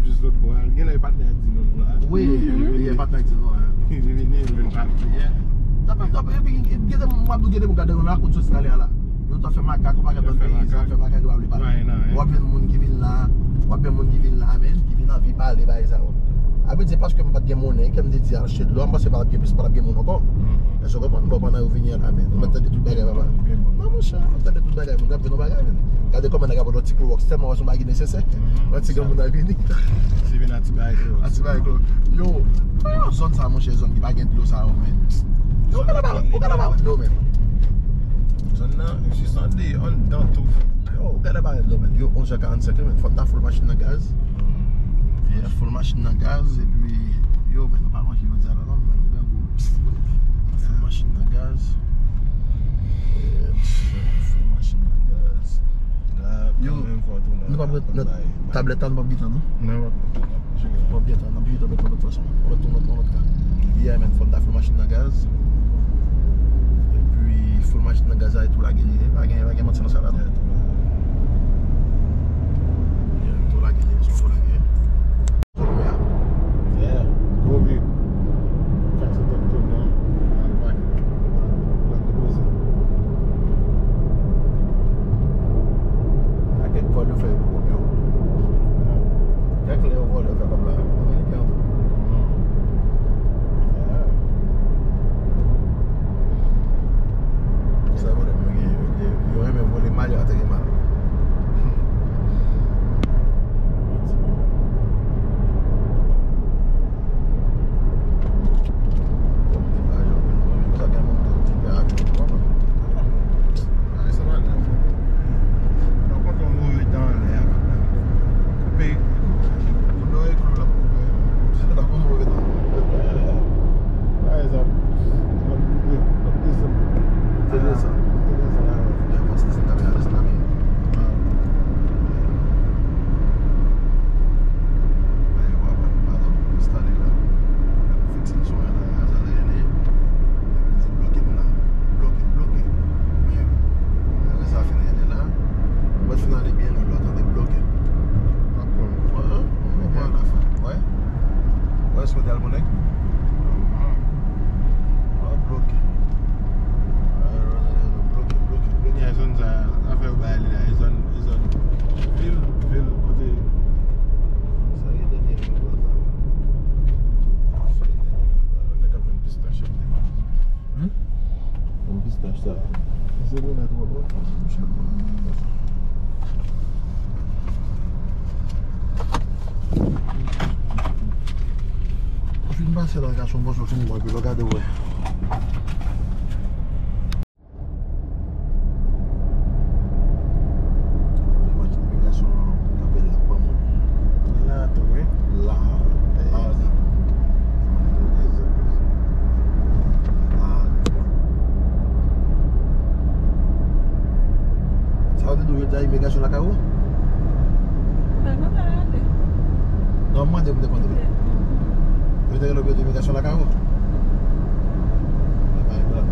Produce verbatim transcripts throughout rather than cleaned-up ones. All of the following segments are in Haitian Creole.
Jis lòt bò a. Gen lè patnè a di non nou la. Wi, wi, patnè a di non la. Li vini, li vin pa. Yeah. Tanpri, tanpri, epi, epi, gen de moun, m ap di w, gen de moun gade nou la, konn soti nan lè a la. Yo t ap fè makak, ou pa ka tann peyi, yo ap fè makak, yo pa vle pale. W ap jwenn moun ki vin la, w ap jwenn moun ki vin la, men, ki vin anvi pale, bagay sa yo. Sa vle di, paske m pa t gen monnen, ke m te di achte dlo, m panse pa t ap gen plis, pa t ap gen moun ankò. Èske w konprann? Bon, pandan yo vini an la, men, nou mèt tande tout bagay, papa. Non, monchè, nou mèt tande tout bagay, moun k ap vin nan bagay, men. Gade kòman nèg ap pran ti klowòks, tèlman wè se yon bagay ki nesesè. Mwen ti gen moun ap vini. Si vin a ti bagay klowòks. A ti bagay klowòks. Yo, yo, zòn sa, monchè, zòn ki pa gen dlo sa yo, men. Yo, ou gade ba, ou gade ba dlo, men. Zòn nan, jis anndan, anndan tou. Yo, ou gade ba dlo, men. Yo, onz è karannsenk, men. Fò n ta full machin nan gaz. Yeah, full machin nan gaz, epi, yo, men, nou pa manje jodi a la, non, men, nou grangou. Full machin nan gaz. Yeah, full machin nan gaz. Yo, nou p ap ret nan tablèt la, nou p ap gentan, non? Non, nou p ap gentan, n ap jere. N ap gentan, n ap jere tablèt la lòt fason. Lòt, lòt, lòt ka. Yeah, man, fò n ta full machin nan gaz. Epi, full machin nan gaz la, e tou lage li ye. Pa gen, pa gen manti nan sa la, non. Yeah, tou lage li ye, tou lage li ye. Yeah. Gwo vi. Kase tèt tou non. Al pa, pa depoze. A kèk vòl yo fè pou kòb yo. Kèk lè yo vòlè yo fè kòb la. Dominiken an tou. Yeah. Sa vòlè yo gen, yo, yo renmen vòlè mal, yo ateri mal. Koupe, koupe. Bagay sa, ap koupe, ap desann. Te desann. Te desann. Lè fòs desann kamera, desann kamera. Bagay yo pa bon, pa twò instale la. Lè pou fikse l sou mwen la, sa lè li. Epi l di bloke m la. Bloke, bloke. Men, lè sa fin rete la. Mwen fin ale byen lwen, lè w tande bloke. Wè, wè, wè, wè. Wè, sou dal konnen. Wè, bloke. Wè, wè, wè, bloke, bloke, bloke. Kounye a zòn sa, afè yo bay li la, e zòn, e zòn vil, vil kote. Sa ye dènye vil bò sa. Sa ye dènye vil bò sa. Nèg ap vann pistach yo. Hmm? Yon pistach sa. Se bonè twò lwen. Ou fin pase la, gason, bon, sou fin mwen, epi lè w gade, w wè. Imajine imigrasyon kanpe la, ban moun. La tou, wi. La, la, la. Sa yo te di w yo te al imigrasyon lakay ou? Mwen pa ale. Non, m mande pou te konn. Yo te rele w pou yo te imigrasyon lakay ou? Mwen pa ale.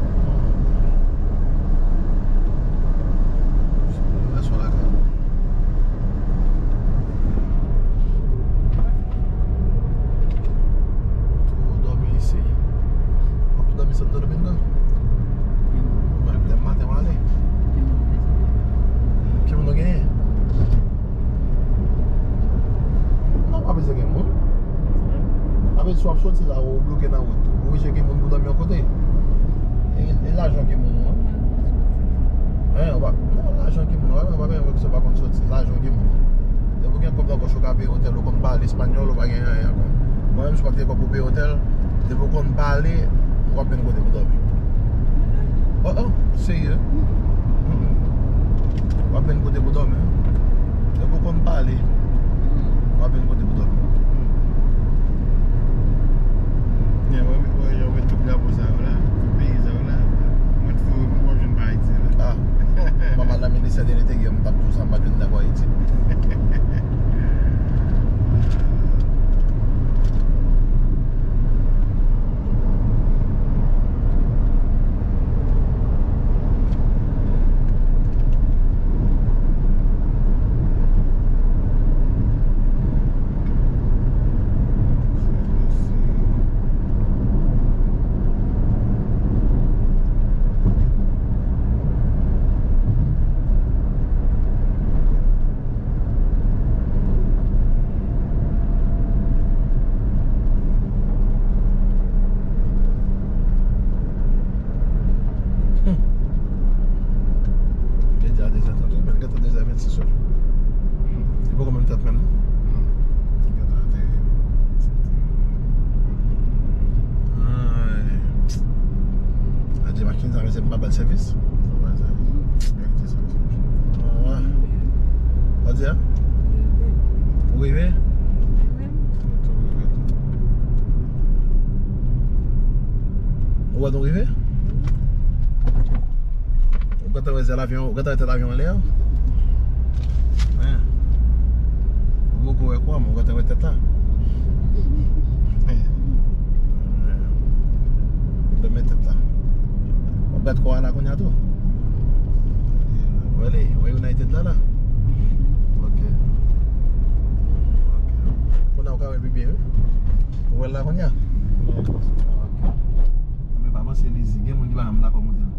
Imigrasyon lakay ou. Tou dòmi isi. W ap tou dòmi Santo Domingo? Mwen, demen maten, w ale. Ki moun nou genyen? Non, pa bezwen gen moun. Apre, si w ap soti la, ou bloke nan wout, ou oblije gen moun pou dòmi yon kote. E, e lajan ki moun ou an? Hein, ou pa, non, lajan ki moun ou an, ou pa gen moun ki pa konn soti, lajan ki moun. Depi w gen kòb nan pòch ou ka peye otèl, ou konn pale espanyòl, ou pa gen anyen ankò. Mwen menm, si w pa t gen kòb pou peye otèl, depi w konn pale, w ap jwenn kote pou dòmi. Oh, oh, serye? Mm-mm. W ap jwenn kote pou dòmi. Depi w konn pale, w ap jwenn kote pou dòmi. Mm. Yo, wè, wè, yo, wè tout drapo sa yo la, tout peyi sa yo la, mwen tou, w ap jwenn pa Ayiti la. Ah. Mwen al nan ministè de lenteryè, m t ap di w sa, m pa t jwenn drapo Ayiti. Sèvis? Ou pa sèvis. Byen kite sèvis. Ah. Ou di a? Ou rive? Tou rive tou. Ou wè nou rive? Ou gentan wè zèl avyon, ou gentan wè tèt avyon anlè a? Men, ou poko wè kò a, men ou gentan wè tèt la. Men, men tèt la. W ap gad kò a la kounye a tou. Wè li, wè United la la. Ok. Ok. Kounye a w ka wè l pi byen, wi. Ou wè l la kounye a? Ok. Men pa panse li zi. Gen moun ki pa janm dakò monte l.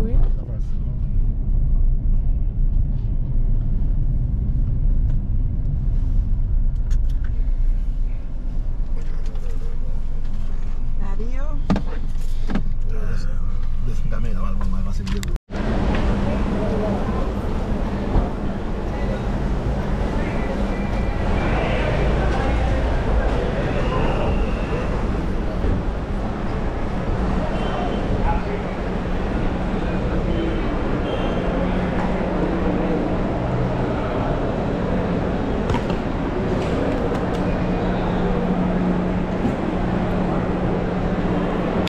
Wi. Sa fasil, non?